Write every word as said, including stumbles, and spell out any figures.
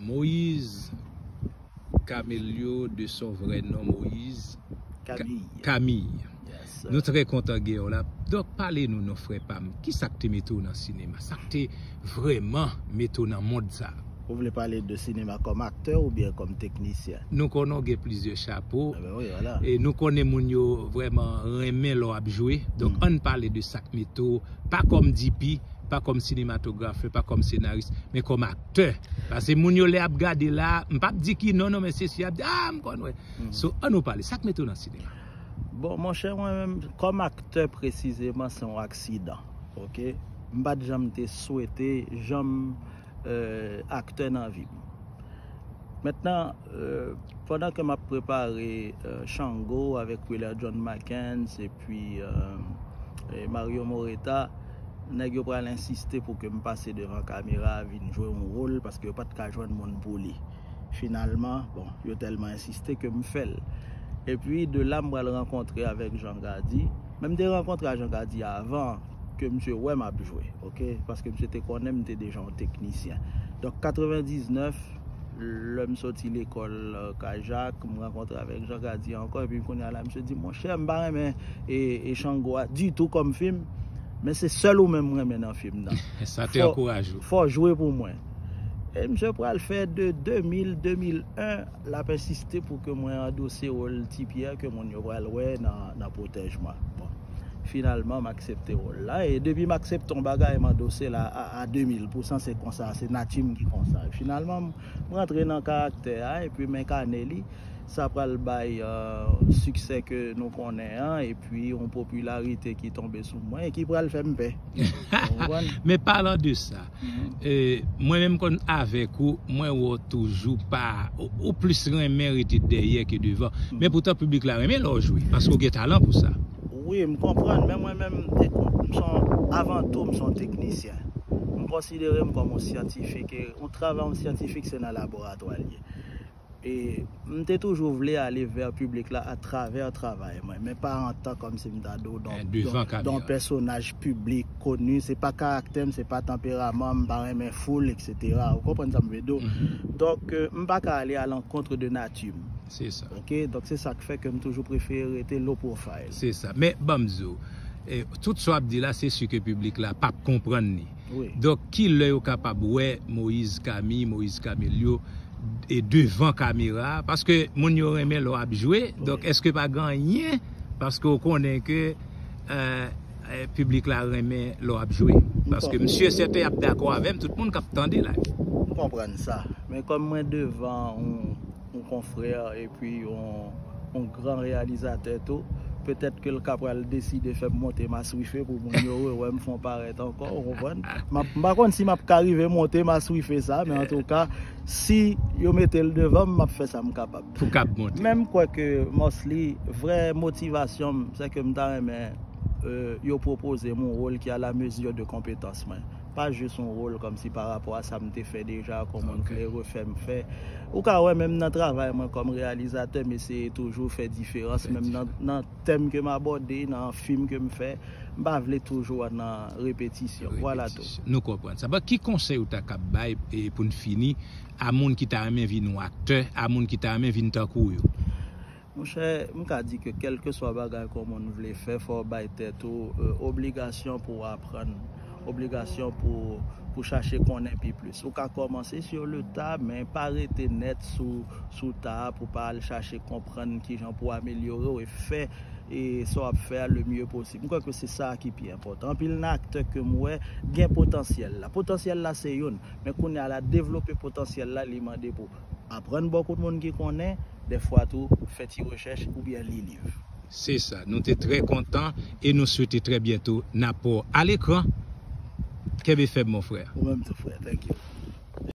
Moïse Camelio, de son vrai nom Moïse Ka- Camille. Camille. Yes, sir. Nou trè kontan gen w la. Donk, pale nou non, frè pa m. Kisa k te mete w nan sinema? Sa k te vrèman mete w nan mond sa? Ou vle pale de sinema kòm aktè oubyen kòm teknisyen? Nou konnen w gen plizyè chapo. Ah ben oui, voilà. E nou konnen moun yo vrèman renmen lè w ap jwe. Donk, ann pale de sa k mete w, pa kòm D P, pa kòm sinematografè, pa kòm senaris, men kòm aktè. Paske moun yo lè ap gade la, m p ap di ki non, non, men se si ap di, ah, m konn wè. So, ann nou pale, sa k mete w nan sinema? Bon, monchè, mwen menm, kòm aktè presizeman, se yon aksidan, oke? M pa t janm te swete janm, euh, aktè nan vi m. Mentnan, euh, pandan ke m ap prepare, euh, Shango avèk Willer John Mickens epi, euh, e Mario Moreta, nèg yo pral ensiste pou ke m pase devan kamera, vin jwe yon wòl, paske yo pa t ka jwenn moun pou li. Finalman, bon, yo tèlman ensiste ke m fè l. Epi, de la, m pral rankontre avèk Jean Gardy. Men m te rankontre a Jean Gardy avan ke misye wè m ap jwe, oke? Paske misye te konnen m te deja yon teknisyen. Donk, katrevendiznèf, lè m soti lekòl, euh, Kajak, m rankontre avèk Jean Gardy ankò, epi kounye a la, misye di, monchè, m pa renmen e, e Shango a ditou kòm fim, men se sèl ou menm m renmen nan fim nan. Sa te ankouraje w. Fò w jwe pou mwen. E misye pral fè de de mil, de mil en, l ap ensiste pou ke mwen andose wòl Ti Pyè ke moun yo pral wè nan, nan Pwotèj Mwa. Bon, finalman, m aksepte wòl la. E depi m aksepte yon bagay, m andose l a, a, a de mil pou san, se konsa, se nati m ki konsa. E finalman, m rantre nan karaktè a, epi m enkane li. Sa pral bay, euh, siksè ke nou konnen an, epi yon popilarite ki tonbe sou mwen e ki pral fè m pè. Ou konprann? Men palan de sa, eh, mwen menm konn avèk ou, mwen wè w toujou pa, ou, ou plis renmen rete dèyè ke devan. Men poutan piblik la renmen lè w jwe, paske w gen talan pou sa. Wi, m konprann, men mwen menm, e, m se yon, avan tou, m se yon teknisyen. M konsidere m kòm yon syantifik, e yon travay yon syantifik se nan laboratwa l ye. E m te toujou vle ale vè piblik la atravè travay mwen, men pa antan kòmsi m ta di w, donk, donk, donk pèsonaj piblik koni, se pa karaktè m, se pa tanperaman m, m pa renmen foul, etsetera. Ou konprann sa m vle di w? Donk, euh, m pa ka ale a lankont de nati m. Se sa. Oke? Donk, se sa k fè ke m toujou prefere rete low profile. Se sa. Men, ban m di w, eh, tout sa w ap di la, se si ke piblik la p ap konprann li. Wi. Donk, ki lè yo kapab wè Moïse Camille, Moïse Camelio, e devan kamera a? Paske moun yo renmen lè w ap jwe. Wi. Donk, èske pa gen anyen? Paske w konnen ke, eh, eh, piblik la renmen lè w ap jwe. Paske m si e sèten y ap dakò avè m, tout moun k ap tande la. M konprann sa. Men kòm mwen devan yon yon konfrè epi yon, yon gran reyalizatè tou, petèt ke l ka pral deside fè m monte maswife pou moun yo rewè m fè yon parèt ankò, ou konprann? M ap, m pa konn si m ap ka rive monte maswife sa, men antouka, si yo mete l devan m, m ap fè sa m kapab. Pou kab monte. Men m kwè ke mostly, vrè motivasyon m, se ke m ta renmen, euh, yo pwopoze m yon wòl ki a la mezi de konpetans mwen. Pa jis yon wòl kòmsi pa rapò a sa m te fè deja, kòman m vle refè m fè. Ou ka wè menm nan travay mwen kòm reyalizatè, m eseye toujou fè diferans, menm nan, nan tèm ke m abòde, nan fim ke m fè, m pa vle toujou nan repetisyon. Vwala tou. Repetisyon. Nou konprann sa. Bon, ki konsèy ou ta kab bay, e pou n fini, a moun ki ta renmen vin yon aktè, a moun ki ta renmen vin tankou w yo? Monchè, m ka di ke kèlkeswa bagay ke yon moun vle fè, fò w bay tèt ou, euh, obligasyon pou w aprann, obligasyon pou, pou chache konnen pi plis. Ou ka kòmanse sur le tas, men pa rete nèt sou, sou ta a pou pa al chache konprann kijan pou amelyore w e fè, e sa w ap fè a le mieux possible. M kwè ke se sa ki pi enpòtan. Anpil nan aktè ke m wè gen potansyèl la. Potansyèl la se youn, men kounye a la, devlope potansyèl la, li mande pou aprann bò kote moun ki konnen, dèfwa tou, fè ti rechèch oubyen li liv. Se sa, nou te trè kontan e nou swete trè byento n ap wè w alekran. Kenbe fèm, mon frè. Ou menm tou, frè. Thank you.